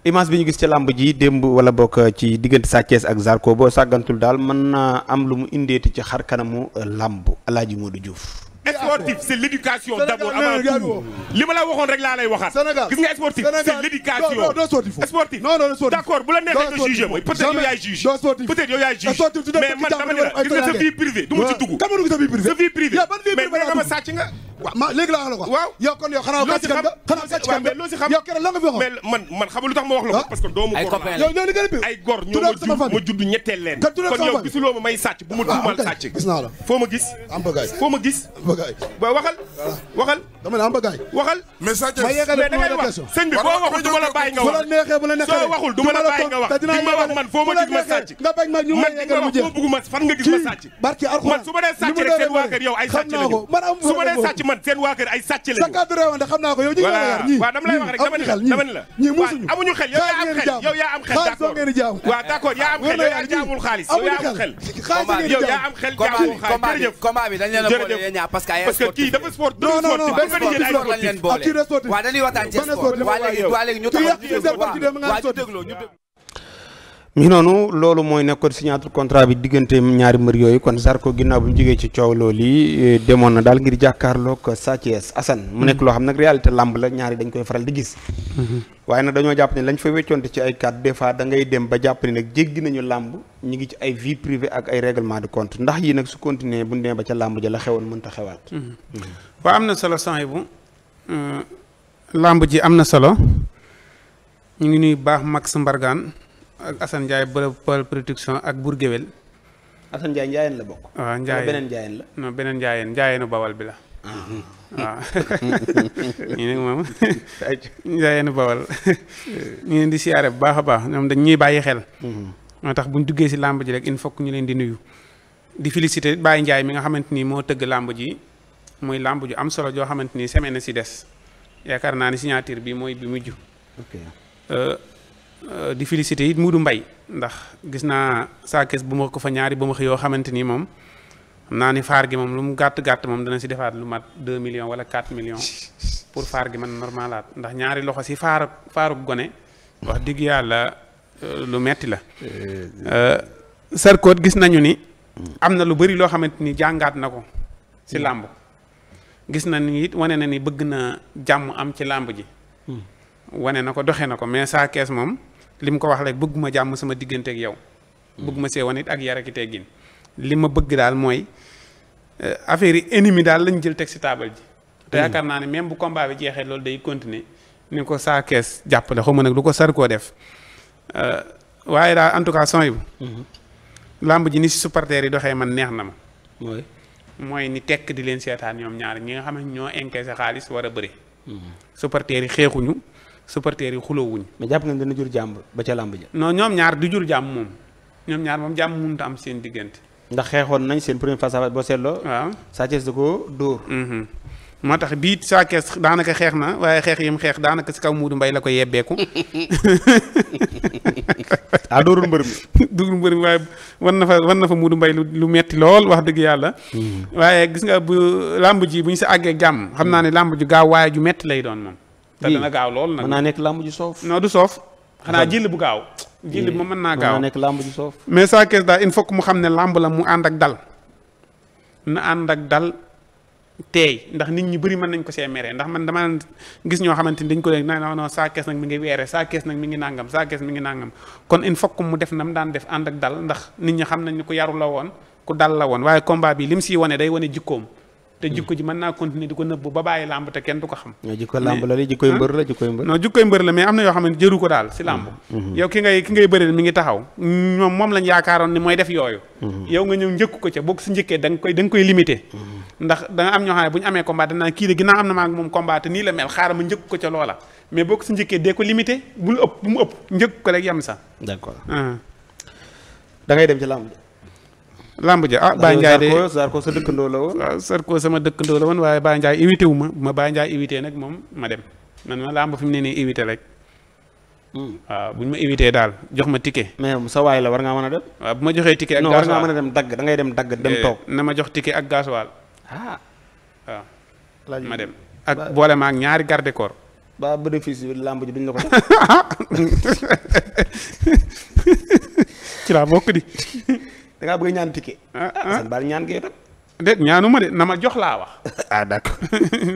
image bi ñu gis ci làmb ji démb wala bokk ci diggante Sa Thiès ak Zarko boo sàggantul daal mën naa am lu mu indeeti ci xar kanamu làmb Alaaji Modou Diouf. sportif c'est l'éducation d'abord avant tout li ma la waxoon rek laa lay waxaat. gis nga sportif c'est l'éducation. sportif d'accord bu la neexee nga juger mooy peut-être yow yaay juge peut-être yow yaay juge mais man dama ne la gis nga sa vie privée du ma ci dugg. sa vie privée mais nga ma sàcc nga. waaw léegi laa la ko. waaw yow kon yow xanaa sàcc nga mais loo si xam yow keroog la nga fi waxoon. mais man xamul lu tax ma wax la ko parce que doomu gor ay gor ñoo ma judd ñetteel leen kon yow gisuloo ma may sàcc bu ma tuumal sàcc. gis naa la foo ma gis foo ma gis ba waxal dama ne am bagaay waxal mais Sa Thiès ma yeggale mais da ngay wax sëñ bi boo waxul du ma la bàyyi nga wax soo waxul du ma la bàyyi nga wax di ma wax man foo ma gis ma sàcc nga bañ ma ñu man di ma wax foo bëgg ma fan nga gis ma sàcc barki man su ma dee sàcc rek seen waa kër yow ay sàcc lañu su ma dee sàcc man seen waa kër ay sàcc lañu sa cadre réewante xam naa ko yow ñi ngi yar ñii waaw dama lay wax rek dama ni la ñii musuñu amuñu xel yow yaa am xel d'accord waaw d'accord yaa am xel yow yaa jaamul xaalis yow yaa am xel yow yaa am xel jaamul xaalis jërëjëf combat bi dañ leen a boole yéen ñaar parce que kii dafa sport non lañ leen boole waaw dañuy waxtaan ci sport waa léegi ñu taxaw mi noonu loolu mooy nekkoon signature contrat bi diggante ñaari mbër yooyu kon Zarko ginnaaw bu ñu jógee ci coow loolu yi demoon na daal ngir jàkkaarloog Sa Thiès Assane mu nekk loo xam nag réalité lamb la ñaari dañ koy faral di gis waaye nag dañoo jàpp ne lañ fa weccoonte ci ay cadre des fois da ngay dem ba jàpp ne nag jéggi nañu lamb ñu ngi ci ay vie privée ak ay règlement de compte ndax yi nag su continuer bu ñu demee ba ca lamb ja la xewoon mënta xewaat waaw am na solo sang bu lamb ji am na solo ñu ngi nuy baax Max Mbargane ak Assane Ndiaye Peul production ak Bour Guéwél. Assane Ndiaye Ndiayeen la bokk. waaw Ndiayeen beneen Ndiayeen la. non beneen Ndiayeen Ndieyeenu Bawal bi la. waaw ñu ne moom Ndieyeenu Bawal ñu leen di siyaare bu baax a baax ñoom dañ ñuy bàyyi xel. moo tax bu ñu duggee si làmb ji rek il faut que ñu leen di nuyu. di féliciter Baye Ndiaye mi nga xamante ni moo tëgg làmb ji muy làmb ju am solo joo xamante ni semaine na si des yaakaar naa ni signature bi mooy bi mujj. di féliciter it Modou Mbaye ndax gis naa Sa Thiès bu ma ko fa ñaari ba ma yoo xamante ni moom xam naa ni faar gi moom lu mu gàtt moom dana si defaat lu mat 2 millions wala 4 millions pour faar gi man normalaat ndax ñaari loxo si faaru gone wax dëgg yàlla lu metti la. Zarko gis nañu ni am na lu bari loo xamante ni jàngaat na ko si làmb gis na ni it wane na ni bëgg na jàmm am ci làmb ji. wane na ko doxee na ko mais Sa Thiès moom li mu ko wax rek bëgguma jàmm sama diggante ak yow. bëgguma see wane it ak yar ak teggin li ma bëgg daal mooy affaire yi ennemi daal lañ jël teg si taabal ji. te yaakaar naa ne même bu combat bi jeexee loolu day continuer ni ko Sa Thiès jàppale xaw ma nag lu ko Zarko def waaye daal en tout cas son bu. làmb ji ni si supporters yi doxee man neex na ma. mooy ni tekk di leen seetaan ñoom ñaar ñi nga xam ne ñoo encaissé xaalis war a bëri. supporters yi xeexuñu. supporters yi xuloowuñ mais jàpp nga dana jur jàmm ba ca làmb ja. non ñoom ñaar du jur jàmm moom ñoom ñaar moom jàmm mënut a am seen diggante. ndax xeexoon nañ seen premier face à face boo seetloo. waaw Sa Thiès da ko dóor. moo tax bii Sa Thiès daanaka xeex na waaye xeex yi mu xeex daanaka si kaw Modou Mbaye la ko yebbeeku. dóorul mbër mi. dóorul mbër mi waaye wan na fa Modou Mbaye lu metti lool wax dëgg yàlla. waaye gis nga bu làmb ji bu ñu si àggee jàmm xam naa ne làmb ju gaaw waaye ju metti lay doon moom. te dana gaaw lool nag mën naa nekk làmb ju soof. non du soof. xanaa jël bu gaaw. jël bi moom mën naa gaaw mën naa nekk làmb ju soof. mais Sa Thiès daal il faut que mu xam ne làmb la mu ànd ak dal. na ànd ak dal teey ndax nit ñi bëri mën nañ ko see mere ndax man dama gis ñoo xamante ni dañ ko leen non Sa Thiès nag mi ngi weere Sa Thiès nag mi ngi nàngam Sa Thiès mi ngi nàngam kon il faut que mu def na mu daan def ànd ak dal ndax nit ñi xam nañ ni ku yaru la woon ku dal la woon waaye combat bi lim siy wane day wane jikkoom. te jikko ji mën naa continuer di ko nëbbu ba bàyyi làmb te kenn du ko xam. jikko làmb la jikkoy mbër la jikkoy mbër. non jikkoy mbër la mais am na yoo xam ne jëru ko daal si làmb. yow ki ngay bëri mi ngi taxaw moom lañ yaakaaroon ni mooy def yooyu. yow nga ñëw njëkk ko ca boo ko si njëkkee da nga koy limité. ndax da nga am ñoo xam ne bu ñu amee combat danaa kii de ginnaaw am na maa ngi moom combat te nii la mel xaaral ma njëkk ko ca loola mais boo ko si njëkkee dee ko limité bul ëpp bu mu ëpp njëkk ko rek yem sa. d'accord da ngay dem ci làmb lamb ja Baye Ndiaye de Zarko sa dëkkandoo la woon. waaw Zarko sama dëkkandoo la woon waaye Baye Ndiaye évité wu ma Baye Ndiaye évité nag moom ma dem man ma lamb fi mu ne nii évité rek. waaw bu ñu ma évité daal jox ma ticket. mais sa waay la war ngaa mën a dem. waaw bu ma joxee ticket ak non gasoil war ngaa mën a dem dagg da ngay dem dagg dem toog. na ma jox ticket ak gasoil. waaw. ma dem ak boole ma ak ñaari garde corps. ba bénéfice bi làmb ji duñ la ko ci laa bokk di. da ngaa bëgg ñaan ticket. Assane baal ñaan gi tam. déet ñaanuma de na ma jox laa wax. d'accord.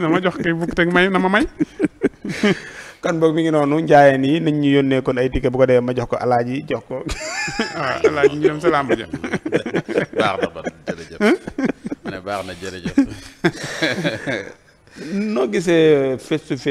na ma jox kay bukk teg may na ma may. kon boog mi ngi noonu njaayeen yi nañ ñu yónnee kon ay ticket bu ko dee ma jox ko alaaji jox ko. waaw alaaji ñu dem sa làmb ja. baax na ba jërëjëf. ma ne baax na jërëjëf. noo gisee face to face